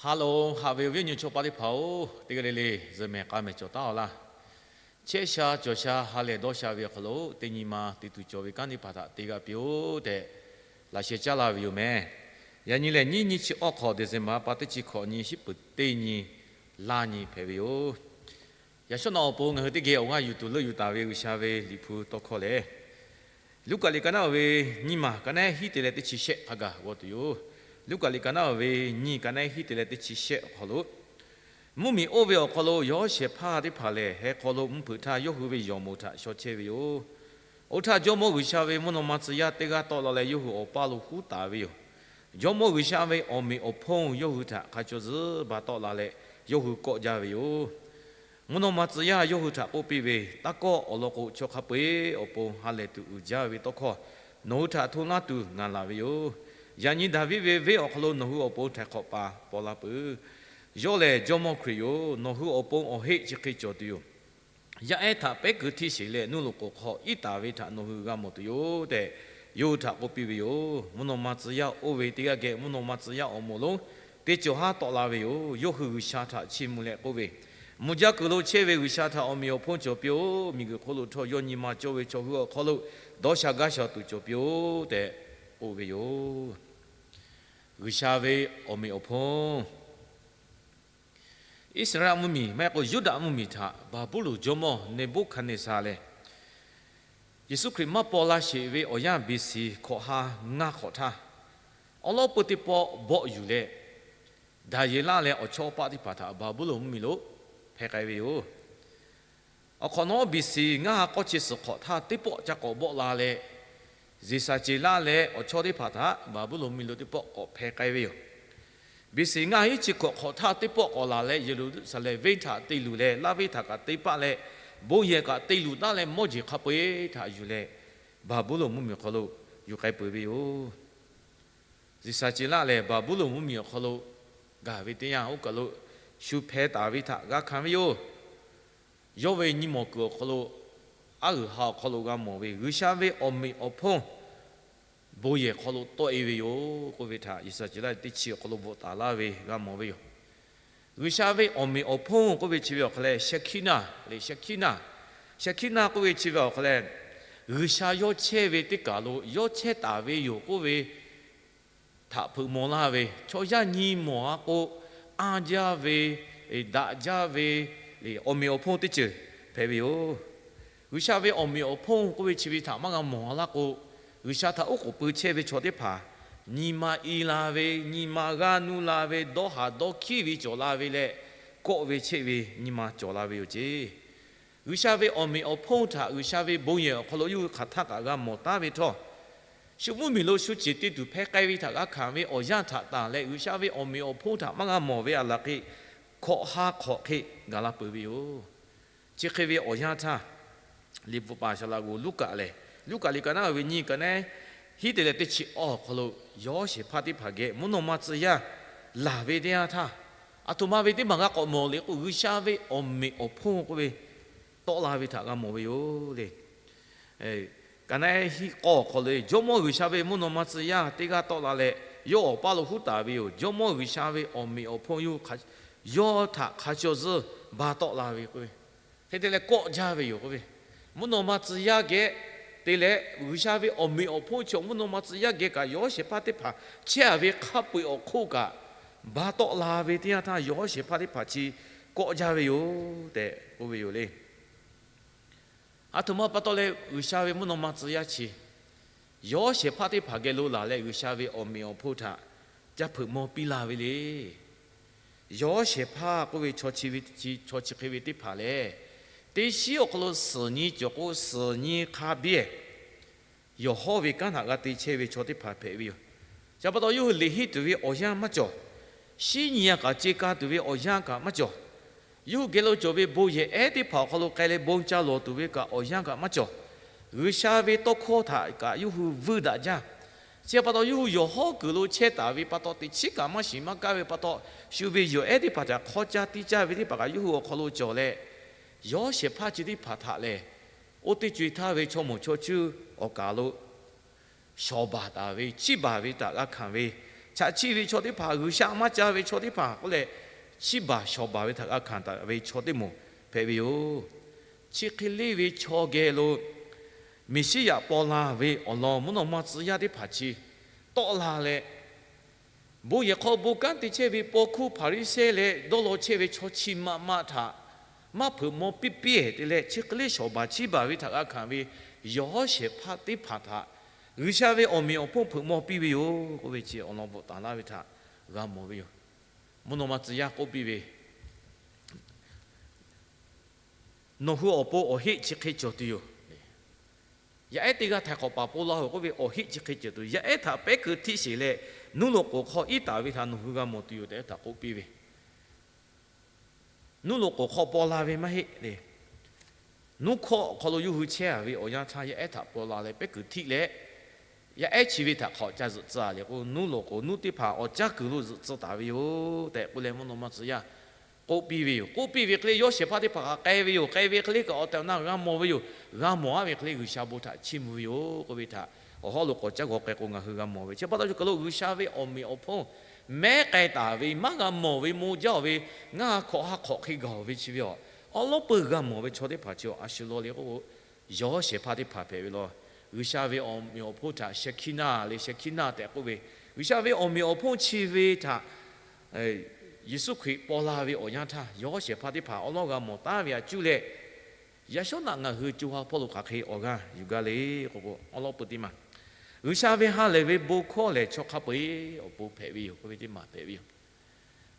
Ha loˬ, haꞈ ve awˬ viˉ awˬ nyi chaw paˍ teˇ hpaˍ-oˬ, teˇ g'aˇ le le zuhꞈ mehˍ k'a mehˍ cawˬ taˉ-aw laˇ. Chehˇ sha cawˬ sha ha lehˬ dawˇ sha ve awˬ hk'aw lo teˇ nyi ma te tuˬ cawˬ ve kanˉ teˇ hpaˍ htaꞈ te g'a piˇ-oˆ tehꞈ laꞈ sheh caˉ laˇ ve yoˬ mehˍ. Yaꞈ nyi lehˬ, nyiˇ nyiˇ chi awˇ hk'awꞈ December pa teˇ chi hkawꞈ nyi shiˉ peuˍ teˇ nyi laˇ nyi hpehꞈ ve yoˬ. Yaꞈ shawˉ naꞈ awˬ pon ngaˬ hui teˇ geh awˬ g'aˇ yuˬ tuˬ leuˆ yuˬ taˍ ve G'uiˬsha ve Liꞈ hpu tawˇ hkawˇ lehˬ, Luˉkaꞈ liꞈ ka naˉ-oˬ ve nyiˇ maˬ ka naˉ hiˉ te leh teˇ chi shehˆ hk'a gaˬ g'aw tuˬ yoˬ. Luˉkaꞈ liꞈ ka naˉ-oˬ ve nyiˇ ka naˉ hiˉ te leh teˇ chi shehˆ awˬ hk'aw lo, mvuhˇmiˬ oˇ ve awˬ hk'aw lo yawˇ shehˍ hpaˇ teˇ hpaˍ lehˬ, heh hk'aw lo mvuhˇ hpeuꞈ htaˇ yawˇ hui ve yawˬ moˍ htaꞈ shaw chehˇ ve yoˬ. Oˇ htaˇ, Jawˇmawˇ G'uiˬsha ve mvuhˇ naw ma tcuh yaˇ teˇ g'aˇ tawˆ la leh, yawˇ hui awˬ paˇ lo huˉ taˍ ve yoˬ. Jawˇmawˇ G'uiˬsha ve awˬ meꞈ awˬ hponˇ yawˇ hui htaꞈ hk'a caw zuhˉ ba tawˆ la leh, yawˇ hui kawˆ jaˇ ve yoˬ. Mvuhˇ naw ma tcuh yaˇ yawˇ hui htaꞈ k'oˆ piˇ ve, Taˇ kawˆ. Awˬ lawn k'o, chaw hk'a peu-eˬ awˬ pon ha lehˬ tuˬ uiˍ jaˇ ve tawˇ hkawˇ nawˬ hui htaꞈ hto laˇ tuˬ ngaˬ laˬ ve yoˬ. Yaꞈ nyi Daˍviˆ ve venˇ awˬ hk'aw lo nawˬ hui awˬ pon htaiˍ hk'awꞈ paˍ paw la peuˬ. Yawˇ lehˬ Jawˇmawˇ Hkriꞈ yoˬ. Nawˬ hui awˬ pon awˬ heˆ chi hk'e cawˬ tuˬ yoˬ. Yaˇ ehˉ htaꞈ pehˉ kuiˬ htiˇ sheˍ leh, nuˇ loꞈ k'oˍ hk'aw iˉ taˍ ve htaꞈ nawˬ hui g'a mawˬ tuˬ yoˬ tehꞈ, yawˇ hui htaꞈ k'oˆ piˇ ve yoˬ. Mvuhˇ naw ma tcuh yaˇ oˇ ve teˇ g'aˇ geh mvuhˇ naw ma tcuh yaˇ awˬ moˍ lonˉ teˇ cawˬ haˉ tawˆ la ve yoˬ. Yawˇ hui G'uiˬsha htaꞈ chiˇ mvuh leh k'oˆ ve, Mvuhˇ jaˇ kuiˬ lo chehˇ ve G'uiˬsha htaꞈ awˬ meꞈ awˬ hponˇ cawˬ piˇ-oˆ. Miˬguiˬ hk'oˆ lo htawˇ yawˇ nyi ma cawˇ ve chaw hui awˬ hk'aw lo dawˇ sha gaˇ sha tuˬ cawˬ piˇ-oˆ tehꞈ k'oˆ ve yoˬ. G'uiˬsha ve awˬ meꞈ awˬ hponˇ. Iˉsaˍreˍlaˆ mvuhˇmiˬ maˇ heˆ k'o Yuˇdaꞈ mvuhˇmiˬ htaꞈ Baˍbuˍlonˍ jawˇmawˇ Neˍbuˆhkaˍneˍsaˍ lehˬ, Yeˍsuˆ Hkriꞈ maˇ paw la sheˍ ve awˬ yanˇ B.C. hkawꞈ ha ngaˇ hk'awꞈ htaˇ, awˉ lawˉ peu teˇ pawˆ bawˆ yuˬ leh, Daˍyeˍlaˆ leh awˬ chawˇ paˆ teˇ hpaˍ htaꞈ Baˍbuˍlonˍ mvuhˇmiˬ lo hpeh k'ai ve yoˬ. Awˬ hk'awꞈ nawˉ B.C. ngaˇ ha k'awˇ chi suhˍ hk'awꞈ htaˇ teˇ pawˆ ca k'awꞈ bawˆ la leh, Yeˍsaˍceˍlaˆ leh awˬ chawˇ teˇ hpaˍ htaꞈ Baˍbuˍlonˍ mvuhˇmiˬ lo teˇ pawˆ k'awꞈ hpeh k'ai ve yoˬ. B.C. ngaˇ ha hiˉ chi hkawꞈ hk'awꞈ htaˇ teˇ pawˆ k'awꞈ laˬ leh, Yeˍruˆsaˍlehnˍ venˇ htaꞈ te luˬ leh, laˇ venˇ htaꞈ kaꞈ te paˆ leh, bon yehˬ kaꞈ te luˬ taˉ leh, mawˇ jeˬ hk'a peu-eˬ htaꞈ yuˬ leh, Baˍbuˍlonˍ mvuhˇmiˬ awˬ hk'aw lo yuˬ k'ai peuˬ ve yoˬ. Yeˍsaˍceˍlaˆ lehˬ, Baˍbuˍlonˍ mvuhˇmiˬ awˬ hk'aw lo gaˬ ve teˇ yanˇ, oˇ kaˬ lo shu hpeh taˍ ve htaꞈ g'a hkanˍ ve yoˬ. Yawˇ ve nyi mawˬ kuiˬ awˬ hk'aw lo, aˉ g'uiˬ ha awˬ hk'aw lo g'a mawˬ ve, G'uiˬsha ve awˬ meꞈ awˬ hponˇ bon yehˬ hk'aw lo tawˆ-e ve yoˬ k'oˆ ve htaꞈ Yeˍsaˍceˍlaˆ teˇ chi awˬ hk'aw lo bvuhꞈ taˍ laˇ ve g'a mawˬ ve yoˬ. G'uiˬsha ve awˬ meꞈ awˬ hponˇ k'oˆ ve chi ve awˬ hk'aw lehˬ, Sheˍhkiˇnaˆ le, Sheˍhkiˇnaˆ, Sheˍhkiˇnaˆ k'oˆ ve chi ve awˬ hk'aw lehˬ, G'uiˬsha yawˇ chehˇ ve teˇ kaˬ lo yawˇ chehˇ taˍ ve yoˬ k'oˆ ve htaꞈ hpeuꞈ maw laˇ ve, chaw yaˇ nyi mawˬ-a k'o, anˇ jaˇ ve, daꞈ jaˇ ve awˬ meꞈ awˬ hponˇ teˇ ceuˬ hpehꞈ ve yoˬ. G'uiˬsha ve awˬ meꞈ awˬ hponˇ k'oˆ ve chi ve htaꞈ maˇ g'a mawˬ-a laˇ k'o, G'uiˬsha htaꞈ oˉ k'oˍ pui chehˇ ve chaw teˇ hpaˍ nyi ma i la ve, nyi ma g'aˇ nuˇ la ve, dawˇ haˍ dawˇ hkiˉ ve cawˬ la ve leh, kawˆ ve chehˇ ve nyi ma cawˬ la ve yoˬ ceˇ. G'uiˬsha ve awˬ meꞈ awˬ hponˇ htaꞈ G'uiˬsha ve bon yehˬ awˬ hk'aw lo yawˇ hui hk'aˬ htaˇ kaꞈ g'a mawˬ taˉ ve htawˇ, shu mvuhˇmiˬ lo shu ceˬ te tuˬ hpeh k'ai ve htaꞈ g'a hkanˍ ve awˬ yanˇ htaꞈ tanˬ leh, G'uiˬsha ve awˬ meꞈ awˬ hponˇ htaꞈ maˇ g'a mawˬ ve aˬ laˬ hk'e, hkawꞈ ha hk'awꞈ hk'e gaˬ la peuˬ ve yoˬ. Chi hk'e ve awˬ yanˇ htaˇ, liꞈ bvuhꞈ paˍ shaˍ laꞈ g'oˍ Luˉkaꞈ lehˬ, Luˉkaꞈ liꞈ ka naˉ ve nyiˇ ka naˉ hiˉ te leh teˇ chi awˇ awˬ hk'aw lo, yawˇ shehˍ hpaˇ teˇ hpaˍ geh mvuhˇ naw ma tcuh yaˇ laˬ ve teˇ yanˇ htaˇ, aˬ htoꞈ ma ve teˇ maˬ g'a k'awꞈ mawˬ le k'o, G'uiˬsha ve awˬ meꞈ awˬ hponˇ k'oˆ ve tawˆ la ve htaꞈ g'a mawˬ ve yoˬ le. Ka naˉ hiˆ k'awˇ awˬ hk'aw lo, Jawˇmawˇ G'uiˬsha ve mvuhˇ naw ma tcuh yaˇ teˇ g'aˇ tawˆ la leh, yawˇ awˬ paˇ lo huˉ taˍ ve yoˬ. Jawˇmawˇ G'uiˬsha ve awˬ meꞈ awˬ hponˇ yawˇ htaꞈ hk'a caw zuhˇ ba tawˆ la ve k'o, hk'e te leh kawˆ jaˇ ve yoˬ k'oˆ ve, mvuhˇ naw ma tcuh yaˇ geh te leh G'uiˬsha ve awˬ meꞈ awˬ hponˇ chaw mvuhˇ naw ma tcuh yaˇ geh kaꞈ yawˇ shehˍ hpaˇ teˇ hpaˍ chehˇ-a ve hk'a peu-eˬ awˬ hk'oˆ kaꞈ ba tawˆ la ve teˇ yanˇ htaˇ, yawˇ shehˍ hpaˇ teˇ hpaˍ chi kawˆ jaˇ ve yoˬ tehꞈ k'oˆ ve yoˬ le. Aˬ htoꞈ ma pa taw leh G'uiˬsha ve mvuhˇ naw ma tcuh yaˇ chi yawˇ shehˍ hpaˇ teˇ hpaˍ geh lo laˬ leh G'uiˬsha ve awˬ meꞈ awˬ hponˇ htaꞈ ca hpeuꞈ maw piˇ laˇ ve le. Yawˇ shehˍ hpaˇ k'oˆ ve chaw chi ve, chaw chi hk'e ve teˇ hpaˍ lehˬ, teˇ shiˉ awˬ hk'aw lo suhˍ nyi cawˬ k'o, suhˍ nyi hk'a biˇ yawˬ hawˉ ve kanˉ htaꞈ g'a te chehˇ ve chaw teˇ hpaˍ hpehꞈ ve yoˬ. Chi pa taw yawˇ hui liꞈ henˇ tuˬ ve awˬ yanˇ maˇ cawˬ. Shinˉ nyi a kaꞈ ce ka tuˬ ve awˬ yanˇ kaꞈ maˇ cawˬ. Yawˇ hui geh lo cawˬ ve bon yehˬ ehˉ teˇ hpaˍ awˬ hk'aw lo k'ai leh bon ca lawˬ tuˬ ve kaꞈ awˬ yanˇ kaꞈ maˇ cawˬ. G'uiˬsha ve tawˇ hkawˇ htaꞈ kaꞈ yawˇ hui vuiˇ daꞈ jaˇ. Chi pa taw yawˇ hui yawˬ hawˉ kuiˬ lo chehˇ taˍ ve pa taw, teꞈ chiˉ kaꞈ maˇ shiˍ maˇ kaˇ ve pa taw, shu ve yawˬ ehˉ teˇ hpaˍ htaꞈ hk'aw caˇ tiˇ caˇ ve teˇ hpaˍ kaꞈ yawˇ hui awˬ hk'aw lo cawˬ leh, yawˇ shehˍ hpaˇ chi teˇ hpaˍ htaꞈ lehˬ, oˇ teˇ co-e htaˇ ve chaw moˍ chaw cuˇ awˬ kaˍ lo shawˍ baˬ taˍ ve, chiˇ baˬ ve htaꞈ g'a hkanˍ ve, chaꞈ chiˆ ve chaw teˇ hpaˍ, G'uiˬsha maˇ ca ve chaw teˇ hpaˍ k'oˆ leh, chiˇ baˬ shawˍ baˬ ve htaꞈ g'a hkanˍ taˍ ve chaw teˇ moˍ hpehꞈ ve yoˬ. Chi hk'e leˇ ve chaw geh lo Meˍsiˉyaꞈ paw la ve awˬ lawn mvuhˇ naw ma tcuh yaˇ teˇ hpaˍ chi tawˆ la leh, bon yehˬ hk'aw bon kanˉ te chehˇ ve paw hkuˇ Hpaˍriˍsehˇ leh dawˇ law chehˇ ve chaw chi ma ma htaꞈ maˇ hpeuꞈ maw piˇ piˇ te leh, chi hk'e leˇ shawˍ baˬ chiˇ baˬ ve htaꞈ g'a hkanˍ ve yawˬ hawˉ shehˍ hpaˇ teˇ hpaˍ htaꞈ G'uiˬsha ve awˬ meꞈ awˬ hponˇ hpeuꞈ maw piˇ ve yoˬ k'oˆ ve chi awˬ lawn bvuhꞈ taˍ laˇ ve htaꞈ g'a mawˬ ve yoˬ. Mvuhˇ naw ma tcuh yaˇ k'oˆ piˇ ve, Nawˬ hui awˬ pon awˬ heˆ chi hk'e cawˬ tuˬ yoˬ. Yaˇ ehˉ teˇ g'aˇ htaiˍ hk'awꞈ paˍ paw la-oˬ k'oˆ ve, awˬ heˆ chi hk'e cawˬ tuˬ, yaˇ ehˉ htaꞈ pehˉ keu htiˆ sheˍ leh, nuˇ loꞈ k'oˍ hk'aw iˉ taˍ ve htaꞈ nawˬ hui g'a mawˬ tuˬ yoˬ tehꞈ htaꞈ k'oˆ piˇ ve, nuˇ loꞈ k'oˍ hk'aw paw la ve maˇ heˆ le. Nuˇ hkawˇ awˬ hk'aw lo yawˇ hui chehˇ a ve awˬ yanˇ htaˇ yaˇ ehˉ htaꞈ paw la leh pehˉ keu htiˆ leh, yaˇ ehˉ chi ve htaꞈ hk'aꞈ ca zuhꞈ tcuh le k'o, nuˇ loꞈ k'oˍ nuˇ teˇ hpaˍ awˬ caˇ kuiˬ lo zuhꞈ tcuh taˍ ve yoˬ tehꞈ k'oˆ leh, mvuhˇ naw ma tcuh yaˇ k'oˆ piˇ ve yoˬ. K'oˆ piˇ ve hk'e le, yawˇ shehˍ hpaˇ teˇ hpaˍ hk'a k'ai ve yoˬ. K'ai ve hk'e le kaꞈ awˬ tehˬ awˬ na g'a mawˬ ve yoˬ. G'a mawˬ a ve hk'e le G'uiˬsha bon htaꞈ chiˇ mvuh ve yoˬ k'oˆ ve htaꞈ awˬ hawˉ lo k'awꞈ caˉ g'aw k'ai k'o ngaˬ hui g'a mawˬ ve. Chi pa taw cawˬ kaˬ lo G'uiˬsha ve awˬ meꞈ awˬ hponˇ mehˉ k'ai taˍ ve maˇ g'a mawˬ ve maw jaˇ ve, ngaˇ ha hk'awꞈ ha hk'awꞈ hk'e gaˬ ve chi ve yoˬ. Awˉ lawˉ peuˬ g'a mawˬ ve chaw teˇ hpaˍ chi a shu law le k'o, yawˇ shehˍ hpaˇ teˇ hpaˍ hpehꞈ ve law. G'uiˬsha ve awˬ meꞈ awˬ hponˇ htaꞈ Shekinah le, Shekinah tehꞈ k'oˆ ve, G'uiˬsha ve awˬ meꞈ awˬ hponˇ chi ve htaꞈ Yeˍsuˆ Hkriꞈ paw la ve awˬ yanˇ htaˇ, yawˇ shehˍ hpaˇ teˇ hpaˍ awˉ lawˉ g'a mawˬ taˉ ve a cuˇ leh, yaꞈ shawˉ naꞈ ngaˬ hui co ha hpawˇ lo hk'aˬ hk'e awˬ g'aˇ yuˬ gaˇ le k'o k'o, awˉ lawˉ peuˬ teˇ maˬ G'uiˬsha ve ha lehˬ ve bon hkawˇ lehˬ, chaw hk'a peu-eˬ awˬ pon hpehꞈ ve yoˬ k'oˆ ve teˇ maˬ hpehꞈ ve yoˬ.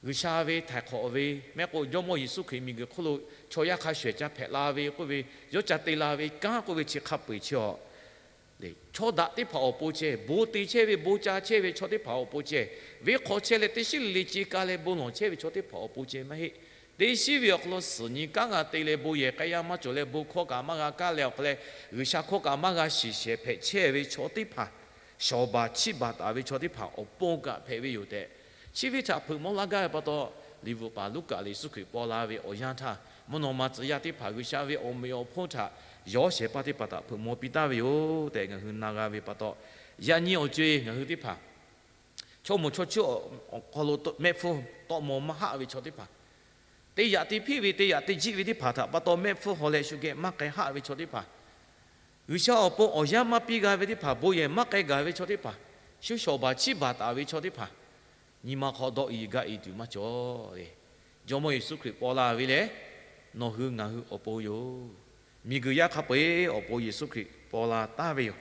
G'uiˬsha ve htaiˍ hk'awꞈ ve mehˆ k'o, Jawˇmawˇ Yeˍsuˆ Hkriꞈ miˬguiˬ hk'oˆ lo chaw yaˇ hk'a shuˍ ehˬ ca hpehꞈ la ve k'oˆ ve, yawˇ ca te la ve kanˉ k'oˆ ve chi hk'a peu-eˬ chi a le, chaw daꞈ teˇ hpaˍ awˬ pon ceh, bon te chehˇ ve, bon ca chehˇ ve chaw teˇ hpaˍ awˬ pon ceh, venˇ hk'aw chehˇ leh teˇ shiˉ le le ce ka leh bon lawˬ chehˇ ve chaw teˇ hpaˍ awˬ pon ceh maˇ heˆ. Teˇ shiˉ ve awˬ hk'aw lo suhˍ nyi kanˉ g'a te leh bon yehˬ k'ai yaˇ maˇ cawˬ leh, bon hkawˇ kaꞈ maˇ g'a kaˇ leh awˬ hk'aw leh, G'uiˬsha hkawˇ kaꞈ maˇ g'a shiˍ shehˍ hpehꞈ chehˇ ve chaw teˇ hpaˍ, shawˍ baˬ chiˇ baˬ taˍ ve chaw teˇ hpaˍ awˬ pon kaꞈ hpehꞈ ve yoˬ tehꞈ, chi ve htaꞈ hpeuꞈ maw laˇ gaˇ ve pa taw, liꞈ bvuhꞈ paˍ Luˉkaꞈ lehˬ Yeˍsuˆ Hkriꞈ paw la ve awˬ yanˇ htaˇ, mvuhˇ naw ma tcuh yaˇ teˇ hpaˍ G'uiˬsha ve awˬ meꞈ awˬ hponˇ htaꞈ yawˇ shehˍ hpaˇ teˇ hpaˍ htaꞈ hpeuꞈ maw piˇ taˍ ve yoˬ tehꞈ ngaˬ hui na g'a ve pa taw, yaꞈ nyi awˬ co-e ngaˬ hui teˇ hpaˍ chaw moˍ chaw cuˇ awˬ hk'aw lo mehˆ hpfuhˇ tawˆ maw maˇ haˆ ve chaw teˇ hpaˍ, te yaꞈ te hpiˇ ve te yaꞈ te jiˆ ve teˇ hpaˍ htaꞈ pa taw mehˆ hpfuhˇ haw leh shu geh maˇ k'ai haˆ ve chaw teˇ hpaˍ, G'uiˬsha awˬ pon awˬ yanˇ maˇ piˇ g'a ve teˇ hpaˍ, bon yehˬ maˇ k'ai gaˬ ve chaw teˇ hpaˍ, shu shawˍ baˬ chiˇ baˬ taˍ ve chaw teˇ hpaˍ, nyi ma hk'aw dawˇ i gaˇ i tuˬ maˇ cawˬ le. Jawˇmawˇ Yeˍsuˆ Hkriꞈ paw la ve lehˬ, nawˬ hui ngaˬ hui awˬ pon yoˬ. Miˬguiˬ yaˇ hk'a peu-eˬ awˬ pon Yeˍsuˆ Hkriꞈ paw la taˍ ve yoˬ.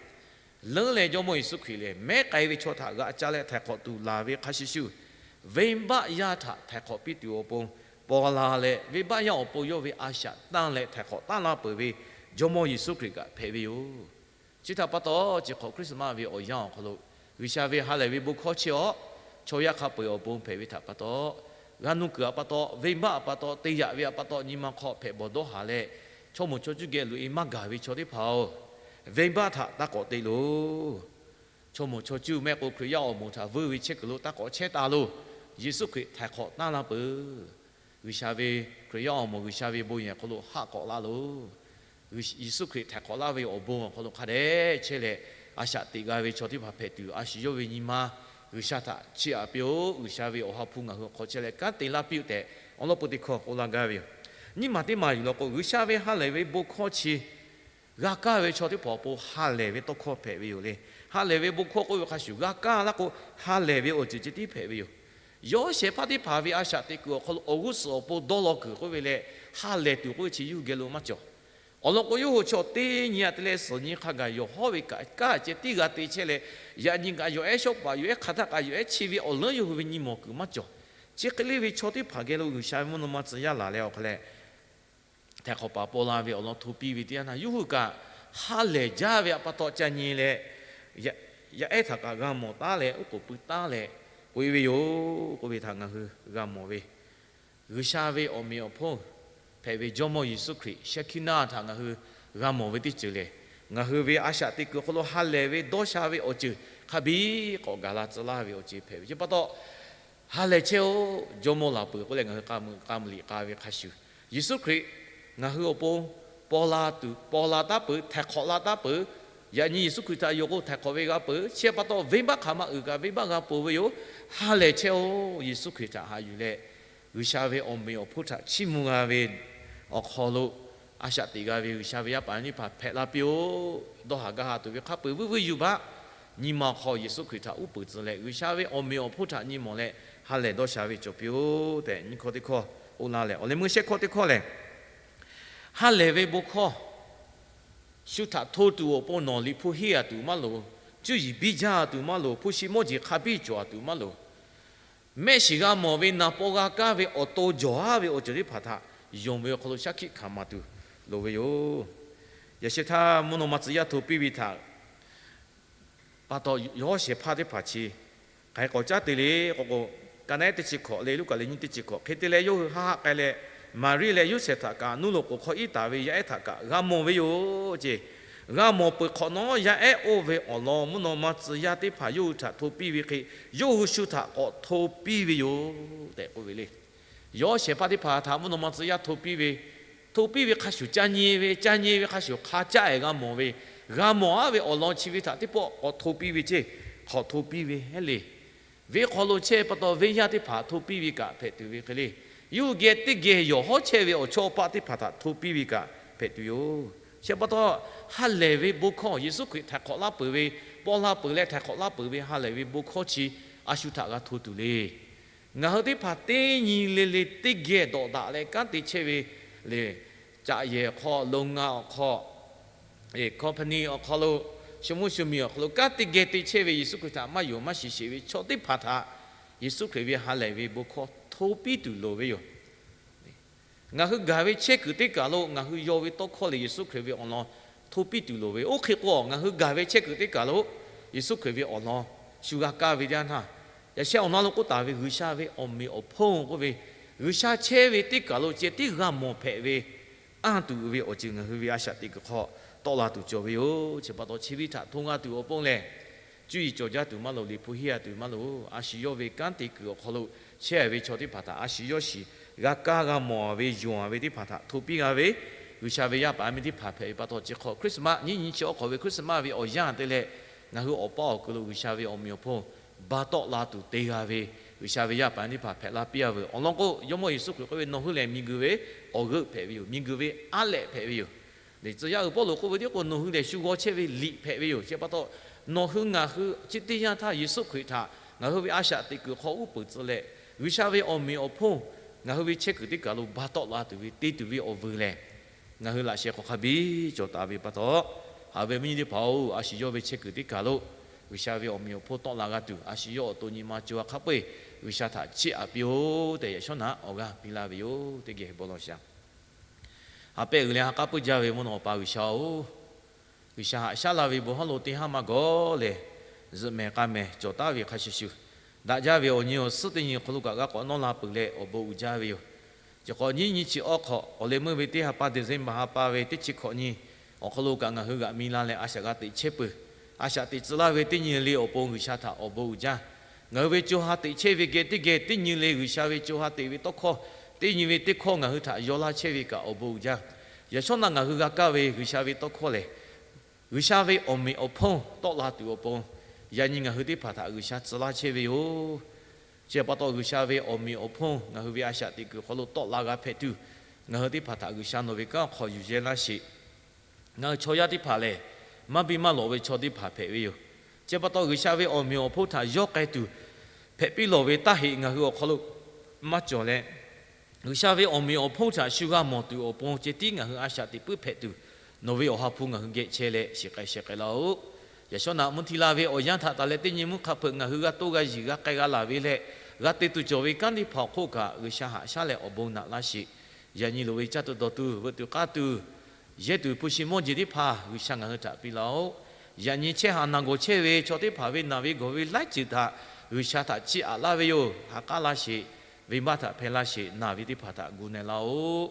Leuˉ leh Jawˇmawˇ Yeˍsuˆ Hkriꞈ lehˬ, mehˉ k'ai ve chaw htaꞈ g'aꞈ ca leh htaiˍ hk'awꞈ tuˬ laˬ ve hk'a shuˍ shuˍ, venˇbaˆ yaˇ htaꞈ htaiˍ hk'awꞈ piˇ tuˬ awˬ pon paw la leh, venˇbaˆ yaˇ awˬ pon yawˇ ve a shaꞈ tanˇ leh htaiˍ hk'awꞈ taˉ laˇ peuˬ ve Jawˇmawˇ Yeˍsuˆ Hkriꞈ kaꞈ hpehꞈ ve yoˬ. Chi htaꞈ pa taw, chi hk'awꞈ Christmas ve awˬ yanˇ awˬ hk'aw lo G'uiˬsha ve ha lehˬ ve bon hkawˇ chi awˬ, chaw yaˇ hk'a peu-eˬ awˬ pon hpehꞈ ve htaꞈ pa taw, g'a nuˇ kuiˬ a pa taw, venˇbaˆ a pa taw, te yaꞈ ve a pa taw, nyi ma hk'aw hpehꞈ bawˬ dawˇ haˍ leh, chaw moˍ chaw cuˇ geh loꞈ-e maˇ gaˬ ve chaw teˇ hpaˍ-oˬ, venˇbaˆ htaꞈ taˇ k'awꞈ te loˬ. Chaw moˍ chaw cuˇ mehˆ k'o Hkriꞈ yaˇ awˬ moˍ htaꞈ vuiˇ ve chehˇ kuiˬ lo taˇ k'awꞈ chehˇ taˍ loˬ. Yeˍsuˆ Hkriꞈ htaiˍ hk'awꞈ taˉ laˇ peuˬ. G'uiˬsha ve, Hkriꞈ yaˇ awˬ moˍ G'uiˬsha ve bon yehˬ hk'aw lo haˆ k'awꞈ laˇ loˬ. Yeˍsuˆ Hkriꞈ htaiˍ hk'awꞈ laˇ ve awˬ bon awˬ hk'aw lo hk'a dehꞈ chehˇ leh, a shaꞈ teꞈ g'a ve chaw teˇ hpaˍ hpehꞈ tuˬ, a shu yawˇ ve nyi ma G'uiˬsha htaꞈ chiˇ aꞈ piˇ-oˆ. G'uiˬsha ve awˬ ha hpu ngaˬ hui awˬ hk'aw chehˇ leh kanˉ te laˇ piˇ-oˆ tehꞈ, awˉ lawˉ peuˬ teˇ hkawˇ k'oˆ laˇ gaˇ ve yoˬ. Nyiˇ maˬ teˇ maˬ yuˬ law k'o, G'uiˬsha ve ha lehˬ ve bon hkawˇ chi g'a kaˇ ve chaw teˇ hpaˍ awˬ pon ha lehˬ ve tawˇ hkawˇ hpehꞈ ve yoˬ le. Ha lehˬ ve bon hkawˇ k'oˆ ve hk'a shuˍ g'a kaˇ laˇ k'o, ha lehˬ ve awˬ ceuˬ ceh tiˉ hpehꞈ ve yoˬ. Yawˇ shehˍ hpaˇ teˇ hpaˍ ve a shaꞈ teꞈ kuiˬ awˬ hk'aw lo awˬ g'uˇ suhˍ awˬ pon dawˇ law kuiˬ k'oˆ ve leh, ha lehˬ tuˬ k'oˆ ve chi yawˇ hui geh lo maˇ cawˬ. Awˬ lawn k'o, yawˇ hui chaw teˇ nyi a te leh suhˍ nyi hk'a gaˬ yawˬ hawˉ ve kaꞈ kaˇ ceh tiˉ g'a te chehˇ leh, yaꞈ nyi kaꞈ yawˬ ehˉ shawˉ paˍ, yawˬ ehˉ hk'aˬ htaˇ kaꞈ yawˬ ehˉ chi ve awˬ leuˉ yawˇ hui ve nyi mawˬ kuiˬ maˇ cawˬ. Chi hk'e le ve chaw teˇ hpaˍ geh lo G'uiˬsha ve mvuhˇ naw ma tcuh yaˇ laˬ leh awˬ hk'aw leh, htaiˍ hk'awꞈ paˍ paw la ve awˬ lawn hto piˇ ve teˇ yanˇ htaˇ, yawˇ hui kaꞈ ha lehˬ jaˇ ve a pa taw ca nyi leh, yaˇ ehˉ htaꞈ kaꞈ g'a mawˬ taˉ leh, oˉ k'oˍ pui taˉ leh k'oꞈ-e ve yoˬ k'oˆ ve htaꞈ ngaˬ hui g'a mawˬ ve, G'uiˬsha ve awˬ meꞈ awˬ hponˇ hpehꞈ ve Jawˇmawˇ Yeˍsuˆ Hkriꞈ Shekinah htaꞈ ngaˬ hui g'a mawˬ ve teˇ ceuˬ lehˬ, ngaˬ hui ve a shaꞈ teꞈ kuiˬ awˬ hk'aw lo ha lehˬ ve dawˇ sha ve awˬ ceuˬ hk'a biˇ k'awꞈ gaˬ la tcuh laˇ ve awˬ ceuˬ hpehꞈ ve chi pa taw, ha lehˬ chehˇ-oˆ, Jawˇmawˇ laˬ peuˬ k'oˆ leh ngaˬ hui k'a meuꞈ k'a meuꞈ liꞈ k'a ve hk'a shuˍ, Yeˍsuˆ Hkriꞈ ngaˬ hui awˬ pon paw la tuˬ, paw la taˉ peuˬ, htaiˍ hk'awꞈ la taˉ peuˬ, Yaꞈ nyi Yeˍsuˆ Hkriꞈ htaꞈ yonˍ k'o htaiˍ hk'awꞈ ve g'a peuˬ. Chi pa taw, venˇbaˆ hk'aˬ ma uiˍ kaꞈ venˇbaˆ g'a peuˬ ve yoˬ. Ha lehˬ chehˇ-oˆ. Yeˍsuˆ Hkriꞈ htaꞈ haꞈ yuˬ leh, G'uiˬsha ve awˬ meꞈ awˬ hponˇ htaꞈ chiˇ mvuh g'a ve awˬ hk'aw lo, a shaꞈ teꞈ g'a ve G'uiˬsha ve yaˇ paˍ yaˇ miˇ teˇ hpaˍ hpehꞈ la piˇ-oˆ. Dawˇ haˍ gaˇ ha tuˬ ve hk'a peu-eˬ vuiˇ vuiˇ yuˬ baˆ. Nyi ma awˬ hk'aw Yeˍsuˆ Hkriꞈ htaꞈ uˉ peunˍ tcuh leh, G'uiˬsha ve awˬ meꞈ awˬ hponˇ htaꞈ nyi mawˬ leh, ha lehˬ dawˇ sha ve cawˬ piˇ-oˆ tehꞈ, nyi hkawˇ teˇ hkawˇ k'oˆ laˇ leh, awˬ leh meuˇ shehˆ hkawˇ teˇ hkawˇ lehˬ, ha lehˬ ve bon hkawˇ shu htaꞈ hto tuˬ awˬ pon nawˬ liꞈ hpu henˇ-a tuˬ maˇ loˍ. Cuˇ yiˍ biˇ jaˇ-a tuˬ maˇ loˍ. Hpu shi mawˇ jeˬ hk'a biˇ cawˬ-a tuˬ maˇ loˍ. Mehˆ shiˍ g'a mawˬ ve naˍ paw g'a kaˇ ve awˬ to jawˬ-a ve awˬ ceuˬ teˇ hpaˍ htaꞈ yonˍ ve awˬ hk'aw lo shaˉ hkiˆ hkanˍ maˍ tuˬ loˍ ve yoˬ. Yaꞈ sheh htaˇ mvuhˇ naw ma tcuh yaˇ hto piˇ ve htaꞈ pa taw, yawˇ shehˍ hpaˇ teˇ hpaˍ chi hk'aˬ hk'e k'awꞈ caˉ te le k'o k'o, Kaˍnaˆ ehˉ teˇ chi hkawꞈ leh Luˉkaꞈ leh nyiˇ teˇ chi hkawꞈ hk'e te leh, yawˇ hui haˆ haˆ k'ai leh, Maˍriˆ leh Yoˇsehꞈ htaꞈ kaꞈ nuˇ loꞈ k'oˍ hk'aw iˉ taˍ ve yaˇ ehˉ htaꞈ kaꞈ g'a mawˬ ve yoˬ ceˇ. G'a mawˬ peuˬ hk'awꞈ nawˉ, yaˇ ehˉ oˇ ve awˬ lawn mvuhˇ naw ma tcuh yaˇ teˇ hpaˍ yawˇ hui htaꞈ hto piˇ ve hk'e, yawˇ hui shu htaꞈ k'awꞈ hto piˇ ve yoˬ tehꞈ k'oˆ ve le. Yawˇ shehˍ hpaˇ teˇ hpaˍ htaꞈ mvuhˇ naw ma tcuh yaˇ hto piˇ ve, hto piˇ ve hk'a shuˍ ca nyi ve, ca nyi ve hk'a shuˍ hk'a caˆ-e g'a mawˬ ve, g'a mawˬ-a ve awˬ lawn chi ve htaꞈ teˇ pawˆ k'awꞈ hto piˇ ve ceˇ. Hk'awꞈ hto piˇ ve heˆ le. Venˇ hk'aw lo chehˇ pa taw, venˇ yaˇ teˇ hpaˍ htaꞈ hto piˇ ve kaꞈ hpehꞈ tuˬ ve hk'e le. Yawˇ hui geh teˇ geh yawˬ hawˉ chehˇ ve awˬ chawˇ paˆ teˇ hpaˍ htaꞈ hto piˇ ve kaꞈ hpehꞈ tuˬ yoˬ. Chi pa taw, ha lehˬ ve bon hkawˇ Yeˍsuˆ Hkriꞈ htaiˍ hk'awꞈ laˇ peuˬ ve, paw la peuˬ leh htaiˍ hk'awꞈ laˇ peuˬ ve ha lehˬ ve bon hkawˇ chi a shu htaꞈ g'a hto tuˬ le. Ngaˬ hui teˇ hpaˍ teˇ nyi le le teˇ geh dawꞈ daꞈ leh kanˉ te chehˇ ve le, caꞈ yehˬ awˬ hk'aw, โรงงาน awˬ hk'aw, company awˬ hk'aw lo, shu mvuhˇ shu miˬ awˬ hk'aw lo kanˉ te geh te chehˇ ve Yeˍsuˆ Hkriꞈ htaꞈ maˇ yonˍ maˇ shiˍ sheˍ ve chaw teˇ hpaˍ htaꞈ Yeˍsuˆ Hkriꞈ ve ha lehˬ ve bon hkawˇ hto piˇ tuˬ loˍ ve yoˬ. Ngaˬ hui gaˬ ve chehˇ kuiˬ teˇ kaˬ lo ngaˬ hui yaw ve tawˇ hkawˇ lehˬ, Yeˍsuˆ Hkriꞈ ve awˬ lawn hto piˇ tuˬ loˍ ve. Oˇ hk'e k'o, ngaˬ hui gaˬ ve chehˇ kuiˬ teˇ kaˬ lo Yeˍsuˆ Hkriꞈ ve awˬ lawn shu g'a kaˇ ve teˇ yanˇ htaˇ, yaꞈ sheh awˬ na lo k'oˆ taˍ ve G'uiˬsha ve awˬ meꞈ awˬ hponˇ k'oˆ ve, G'uiˬsha chehˇ ve teˇ kaˬ lo ceh tiˉ g'a mawˬ hpehꞈ ve, anˇ tuˬ ve awˬ ceuˬ ngaˬ hui ve a shaꞈ teꞈ kuiˬ hk'aw tawˆ la tuˬ cawˬ ve yoˬ. Chi pa taw, chi ve htaꞈ hto g'a tuˬ awˬ pon lehˬ, cuˇ yiˍ cawˬ jaˇ tuˬ maˇ loˍ, liꞈ hpu henˇ-a tuˬ maˇ loˍ, a shu yawˇ ve kanˉ te kuiˬ awˬ hk'aw lo chehˇ ve chaw teˇ hpaˍ htaꞈ a shu yawˇ shiˍ g'a kaˇ g'a mawˬ ve, yonˍ ve teˇ hpaˍ htaꞈ hto piˇ g'a ve, G'uiˬsha ve yaˇ paˍ yaˇ miˇ teˇ hpaˍ hpehꞈ ve pa taw, chi hk'aw Christmas nyiˇ nyi chi awˬ hk'aw ve Christmas ve awˬ yanˇ te leh, ngaˬ hui awˬ paˇ awˬ kuiˬ lo G'uiˬsha ve awˬ meꞈ awˬ hponˇ ba tawˆ la tuˬ te g'a ve G'uiˬsha ve yaˇ paˍ yaˇ miˇ teˇ hpaˍ hpehꞈ la piˇ-a veuˬ. Awˬ lawn k'o, Jawˇmawˇ Yeˍsuˆ Hkriꞈ k'oˆ ve, Nawˬ hui lehˬ miˬguiˬ ve awˬ g'euˆ hpehꞈ ve yoˬ. Miˬguiˬ ve aˉ lehꞈ hpehꞈ ve yoˬ. Liꞈ tcuh yaˇ uiˍ Pawˇluꞈ k'oˆ ve tiˉ k'o, Nawˬ hui lehˬ shu g'aw chehˇ ve liꞈ hpehꞈ ve yoˬ. Chi pa taw, nawˬ hui ngaˬ hui chi teˇ yanˇ htaˇ Yeˍsuˆ Hkriꞈ htaꞈ ngaˬ hui ve a shaꞈ teꞈ kuiˬ hk'aw uˉ peunˍ tcuh leh, G'uiˬsha ve awˬ meꞈ awˬ hponˇ ngaˬ hui ve chehˇ kuiˬ teˇ kaˬ lo ba tawˆ la tuˬ ve te tuˬ ve awˬ vuiˬ lehˬ, ngaˬ hui laꞈ sheh hk'aw hk'a biˇ cawˬ taˍ ve pa taw, haꞈ ve viˉ nyi teˇ hpaˍ-oˬ, a shu yawˇ ve chehˇ kuiˬ teˇ kaˬ lo G'uiˬsha ve awˬ meꞈ awˬ hponˇ tawˆ la g'a tuˬ, a shu yawˇ awˬ to nyi ma co ha hk'a peu-eˬ G'uiˬsha htaꞈ chiˇ aꞈ piˇ-oˆ tehꞈ, yaꞈ shawˉ naꞈ awˬ g'aˇ piˇ laˇ ve yoˬ. Teˇ geh bon law shaˍ. Ha pehˇ uiˍ leh ha k'aˉ puiˇ jaˇ ve mvuhˇ naw Awˬ pa G'uiˬsha-oˬ, G'uiˬsha haꞈ shaˉ la ve bon hawˉ lo teˇ haˉ maˇ gawˬ lehˬ, zuhꞈ mehˍ k'a mehˍ cawˬ taˉ ve hk'a shuˍ shuˍ, daꞈ jaˇ ve awˬ nyi awˬ suhˉ teˇ nyi awˬ hk'aw lo kaꞈ g'a k'awꞈ nawˇ la peuˬ leh awˬ bon uiˍ jaˇ ve yoˬ. Chi hk'awꞈ nyiˇ nyi chi awˬ hk'aw, awˬ leh meuˇ ve teˇ ha pa December ha pa ve teˇ chi hkawꞈ nyi awˬ hk'aw lo kaꞈ ngaˬ hui g'aꞈ mi la leh a shaꞈ g'a teꞈ chehˇ peuˬ. A shaꞈ teꞈ tcuh laˇ ve teˇ nyi le awˬ pon G'uiˬsha htaꞈ awˬ bon uiˍ jaˇ. Ngaˬ hui ve co ha teꞈ chehˇ ve geh teˇ geh teˇ nyi le G'uiˬsha ve co ha teꞈ ve tawˇ hkawˇ, teˇ nyi ve teˇ hkawˇ ngaˬ hui htaꞈ yaw laˇ chehˇ ve kaꞈ awˬ bon uiˍ jaˇ. Yaꞈ shawˉ naꞈ ngaˬ hui g'a kaˇ ve G'uiˬsha ve tawˇ hkawˇ lehˬ, G'uiˬsha ve awˬ meꞈ awˬ hponˇ tawˆ la tuˬ awˬ pon, yaꞈ nyi ngaˬ hui teˇ hpaˍ htaꞈ G'uiˬsha tcuh laˇ chehˇ ve yoˬ. Chi pa taw, G'uiˬsha ve awˬ meꞈ awˬ hponˇ ngaˬ hui ve a shaꞈ teꞈ kuiˬ hk'aw lo tawˆ la g'a hpehꞈ tuˬ, ngaˬ hui teˇ hpaˍ htaꞈ G'uiˬsha nawˬ ve kanˉ hk'aw yuˬ yehˇ laˇ sheˍ. Ngaˬ hui chaw yaˇ teˇ hpaˍ lehˬ, maˇ biˇ maˇ lawꞈ ve chaw teˇ hpaˍ hpehꞈ ve yoˬ. Chi pa taw, G'uiˬsha ve awˬ meꞈ awˬ hponˇ htaꞈ yawˇ k'ai tuˬ hpehꞈ piˇ lawˬ ve taˇ heꞈ ngaˬ hui awˬ hk'aw lo maˇ cawˬ leh, G'uiˬsha ve awˬ meꞈ awˬ hponˇ htaꞈ shu g'a mawˬ tuˬ awˬ pon ceh tiˉ ngaˬ hui a shaꞈ teꞈ puiˉ hpehꞈ tuˬ, nawˬ ve awˬ ha hpu ngaˬ hui geh chehˇ leh shiˍ k'ai sheh k'ai laˇ-oˆ. Yaꞈ shawˉ naꞈ mvuhˇ hti la ve awˬ yanˇ htaꞈ taˍ leh teˇ nyi mvuhˇ hk'a hpeuꞈ ngaˬ hui g'a toˇ g'a yiˬ g'a k'ai g'a laˬ ve leh, g'a te tuˬ cawˬ ve kanˉ teˇ hpaˍ awˬ hk'oˆ kaꞈ G'uiˬsha haꞈ shaˉ leh awˬ bon naꞈ laˇ sheˍ. Yaꞈ nyi loˍ ve caˇ tuˬ dawˬ tuˬ veuꞈ tuˬ k'aˇ tuˬ, yehˇ tuˬ hpu shi mawˇ jeˬ teˇ hpaˍ G'uiˬsha ngaˬ hui htaꞈ piˇ laˇ-oˆ. Yaꞈ nyi chehˇ haꞈ naˬ gawˬ chehˇ ve chaw teˇ hpaˍ ve naˬ ve gawˬ ve laiˉ ceuˬ htaꞈ G'uiˬsha htaꞈ chiˇ aꞈ laˇ ve yoˬ. Ha k'aˉ laˇ sheˍ, venˇbaˆ htaꞈ hpehˇ laˇ sheˍ, naˬ ve teˇ hpaˍ htaꞈ gu na laˇ-oˆ.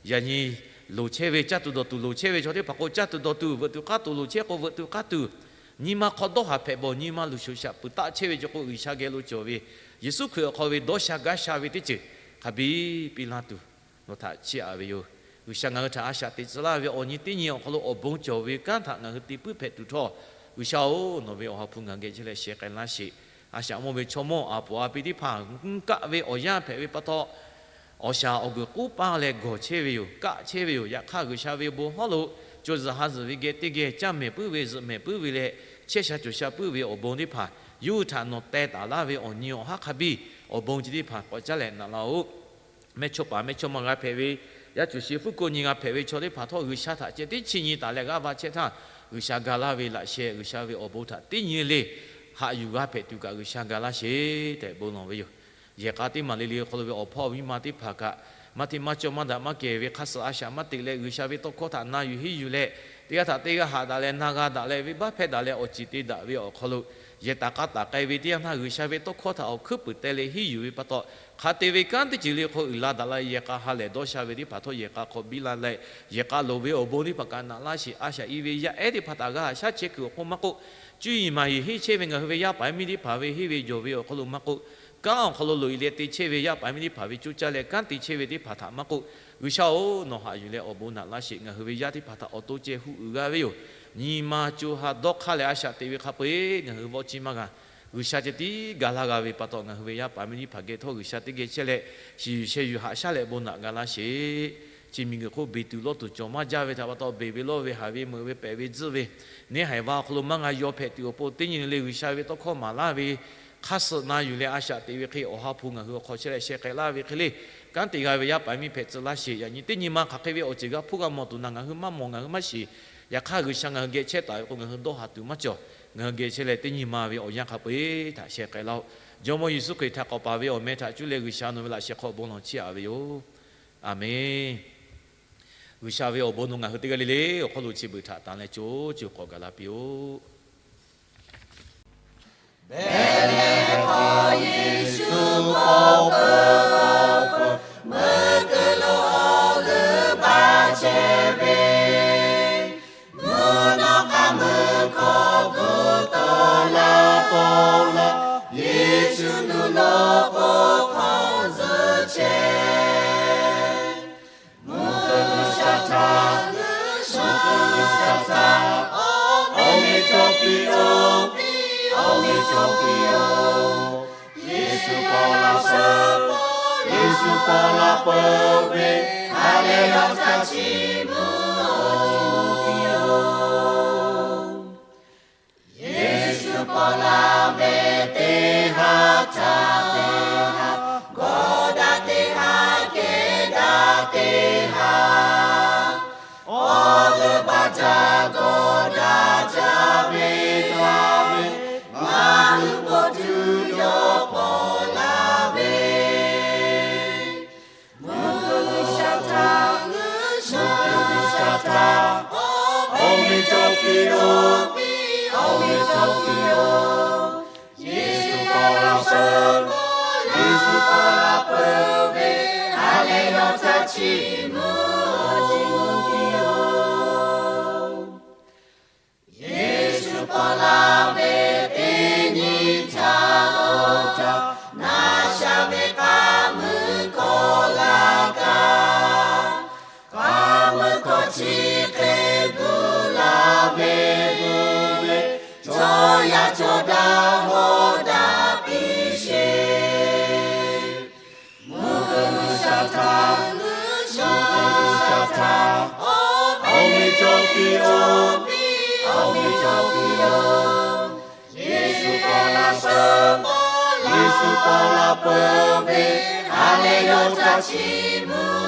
Yaꞈ nyi loˍ chehˇ ve caˇ tuˬ dawˬ tuˬ loˍ chehˇ ve chaw teˇ hpaˍ k'o, caˇ tuˬ dawˬ tuˬ veuꞈ tuˬ k'aˇ tuˬ loˍ chehˇ k'o veuꞈ tuˬ k'aˇ tuˬ, nyi ma hk'aw dawˇ haˍ hpehꞈ bawˬ nyi ma luˬ shoꞈ shaꞈ puiˍ taˆ chehˇ ve cawˬ k'o, G'uiˬsha geh lo cawˬ ve Yeˍsuˆ Hkriꞈ awˬ hk'aw ve dawˇ sha gaˇ sha ve teˇ ceuˬ hk'a biˇ piˇ laˇ tuˬ, nawˬ htaꞈ chiˇ aꞈ ve yoˬ. G'uiˬsha ngaˬ hui htaꞈ a shaꞈ teꞈ tcuh laˇ ve awˬ nyi teˇ nyi awˬ hk'aw lo awˬ bon cawˬ ve kanˉ htaꞈ ngaˬ hui te puiˉ hpehꞈ tuˬ htawˇ, G'uiˬsha-oˬ, nawˬ ve awˬ ha hpu ngaˬ hui geh chehˇ leh sheh k'ai laˇ sheˍ. A shaꞈ mawˇ ve chaw mawˇ a poˍ a pi teˇ hpaˍ mvuhˇ kaˆ ve awˬ yanˇ hpehꞈ ve pa taw, awˬ shaˍ awˬ guiˬ k'uˉ paˇ leh gawˬ chehˇ ve yoˬ, kaˆ chehˇ ve yoˬ. Yaꞈ hk'aˇ, G'uiˬsha ve awˬ bon hawˉ lo co zuhˬ ha zuhˬ ve geh teˇ geh caˇ mehˍ puiˉ ve zuhꞈ mehˍ puiˉ ve leh, chehˇ sha cawˬ sha puiˉ ve awˬ bon teˇ hpaˍ yawˇ hui htaꞈ nawˬ teh taˍ laˇ ve awˬ nyi awˬ haˉ hk'a biˇ awˬ bon chi teˇ hpaˍ k'awꞈ caˉ leh naꞈ laˇ-oˆ. Mehˇchawˇpaˍ mehˇchawˇma g'a hpehꞈ ve, yaˇ cuˬ shi fuˉ ko nyi g'a hpehꞈ ve chaw teˇ hpaˍ htawˇ, G'uiˬsha htaꞈ ceh teˇ chi nyi taˍ leh g'aˇ va chehˇ htaˇ, G'uiˬsha ga laˇ ve laꞈ sheh, G'uiˬsha ve awˬ bon htaꞈ teˇ nyi le haꞈ yuˬ g'a hpehꞈ tuˬ kaꞈ G'uiˬsha ga laˇ sheˍ tehꞈ bon lawˬ ve yoˬ. Yehˬ k'a teˇ maˬ le le awˬ hk'aw lo ve awˬ hpawˇ awˬ miˇ ma teˇ hpaˍ kaꞈ, maˇ hteˇ maˇ cawˇ maˇ daꞈ maˇ kehˬ ve hk'aˇ suh a shaꞈ maˇ teꞈ leh, G'uiˬsha ve tawˇ hkawˇ htaꞈ na yuˬ henˇ yuˬ leh, teˇ g'aˇ htaꞈ teˇ g'aˇ haꞈ daꞈ leh na g'a daꞈ leh venˇbaˆ hpehˇ daꞈ leh awˬ ceˬ te daꞈ ve awˬ hk'aw lo, yehˬ taˍ k'a taˍ k'ai ve teˇ yanˇ htaˇ G'uiˬsha ve tawˇ hkawˇ htaꞈ awˬ hkuiˉ puiˍ teh leh henˇ yuˬ ve pa taw, hk'a te ve kanˉ teˇ ceuˬ le hk'aw uiˍ la daꞈ la yehˬ k'a ha lehˬ dawˇ sha ve teˇ hpaˍ htawˇ yehˬ k'a hk'aw biˇ la leh, yehˬ k'a loˍ ve awˬ bon teˇ hpaˍ kaꞈ naꞈ laˇ sheˍ. A shaꞈ i ve yaˇ ehˉ teˇ hpaˍ htaꞈ g'a haꞈ shaˉ chehˇ kuiˬ awˬ hk'oˆ maˇ k'oˆ, cuˇ yiˍ maˍ yiˍ henˇ chehˇ ve ngaˬ hui ve yaˇ paˍ miˇ teˇ hpaˍ ve henˇ ve jawˬ ve awˬ hk'aw lo maˇ k'oˆ, kanˉ awˬ hk'aw lo loꞈ e leh te chehˇ ve yaˇ paˍ miˇ teˇ hpaˍ ve coˇ caˇ leh kanˉ te chehˇ ve teˇ hpaˍ htaꞈ maˇ k'oˆ, G'uiˬsha-oˬ, nawˬ haꞈ yuˬ leh awˬ bon naꞈ laˇ sheˍ. Ngaˬ hui ve yaˇ teˇ hpaˍ htaꞈ awˬ to ceh hu uiˍ g'a ve yoˬ. Nyi ma co ha dawˇ hk'aˇ leh a shaꞈ teꞈ ve hk'a peu-eˬ ngaˬ hui vawˆ ciˇ maˇ g'a. G'uiˬsha ceh tiˉ ga laˇ g'a ve pa taw, ngaˬ hui ve yaˇ paˍ miˇ teˇ hpaˍ geh htawˇ G'uiˬsha teˇ geh chehˇ leh, shiˍ yuˬ sheh yuˬ haꞈ shaˉ leh bon naꞈ ga laˇ sheˍ. Chi miˬguiˬ hk'oˆ beˬ tuˬ lawˇ tuˬ cawˬ maˇ jaˇ ve htaꞈ pa taw, beˬ ve lawˇ ve haˍ ve meuꞈ ve pehꞈ ve tzuhˆ ve, neˇ haiˬ va awˬ hk'aw lo maˇ g'a yaw hpehꞈ tuˬ awˬ pon teˇ nyi le le G'uiˬsha ve tawˇ hkawˇ maˍ laˇ ve hk'aˇ suh na yuˬ leh a shaꞈ teꞈ ve hk'e awˬ ha hpu ngaˬ hui awˬ hk'aw chehˇ leh sheh k'ai laˇ ve hk'e le, kanˉ te g'a ve yaˇ paˍ miˇ hpehꞈ tcuh laˇ sheˍ. Yaꞈ nyi teˇ nyi ma hk'aˬ hk'e ve awˬ ceuˬ g'a hpuˇ g'a mawˬ tuˬ naˬ ngaˬ hui maˇ mawˬ ngaˬ hui maˇ shiˍ. Yaꞈ hk'aˇ, G'uiˬsha ngaˬ hui geh chehˇ taˍ ve k'o, ngaˬ hui dawˇ ha tuˬ maˇ cawˬ. Ngaˬ hui geh chehˇ leh teˇ nyi ma ve awˬ yanˇ hk'a peu-eˬ htaꞈ sheh k'ai laˇ-oˆ. Jawˇmawˇ Yeˍsuˆ Hkriꞈ htaꞈ k'awꞈ paˍ ve awˬ meh htaꞈ cuˇ leh G'uiˬsha nawˬ ve laꞈ sheh hk'aw bon lawˬ chiˇ aꞈ ve yoˬ. Aˬmenˍ. G'uiˬsha ve awˬ bon nawˬ ngaˬ hui teˇ g'aˇ le le awˬ hk'aw lo chi beuꞈ htaꞈ tanˬ leh co co k'awꞈ gaˬ la piˇ-oˆ. Behˇ leh hk'aw Yeˍsuˆ k'awꞈ peuˬ k'awꞈ peuˬ, meuˇ kuiˬ lo awˬ g'euˆ baˆ chehˇ ve, mvuhˇ naw k'aˉ meuˇ hkawˇ kuˬ tawˆ la tawˆ la, Yeˍsuˆ nuˬ lo k'oˆ hk'awꞈ zuhˆ chehˇ. Mvuhˇ kuiˬ G'uiˬsha htaꞈ, mvuhˇ kuiˬ G'uiˬsha htaꞈ, awˬ meh cawˬ piˇ-oˬ, awˬ meh cawˬ piˇ-oˬ. Yeˍsuˆ paw la suh, Yeˍsuˆ paw la peuˬ ve, ha lehˬ yawˇ htaꞈ chiˇ mvuh-oˬ. Yeˍsuˆ paw la ve teˇ ha htaꞈ teˇ ha, g'awˇ daꞈ teˇ ha, kehˬ daꞈ teˇ ha, awˬ g'euˆ baˆ htaꞈ g'awˇ daꞈ jaˇ ve, daꞈ ve, ngaˬ hui po tuˬ yawˇ paw la ve. Mvuhˇ kuiˬ G'uiˬsha htaꞈ, mvuhˇ kuiˬ G'uiˬsha htaꞈ, awˬ meh cawˬ piˇ-oˬ, awˬ meh cawˬ piˇ-oˬ. Yeˍsuˆ paw la suh, Yeˍsuˆ paw la peuˬ ve, ha lehˬ yawˇ htaꞈ chiˇ mvuh-oˬ. Yeˍsuˆ paw la ve teˇ nyi htaꞈ awˬ htaꞈ na sha ve k'aˉ mui hkawˇ g'a kaˇ. K'aˉ mui hkawˇ chi hk'e gu la ve, gu ve, chaw yaˇ chaw daꞈ hawˉ daꞈ piˇ sheˍ. Mvuhˇ kuiˬ G'uiˬsha htaꞈ, mvuhˇ kuiˬ G'uiˬsha htaꞈ, awˬ meh cawˬ piˇ-oˬ, awˬ meh cawˬ piˇ-oˬ. Yeˍsuˆ paw la suh, Yeˍsuˆ paw la peuˬ ve, ha lehˬ yawˇ htaꞈ chiˇ mvuh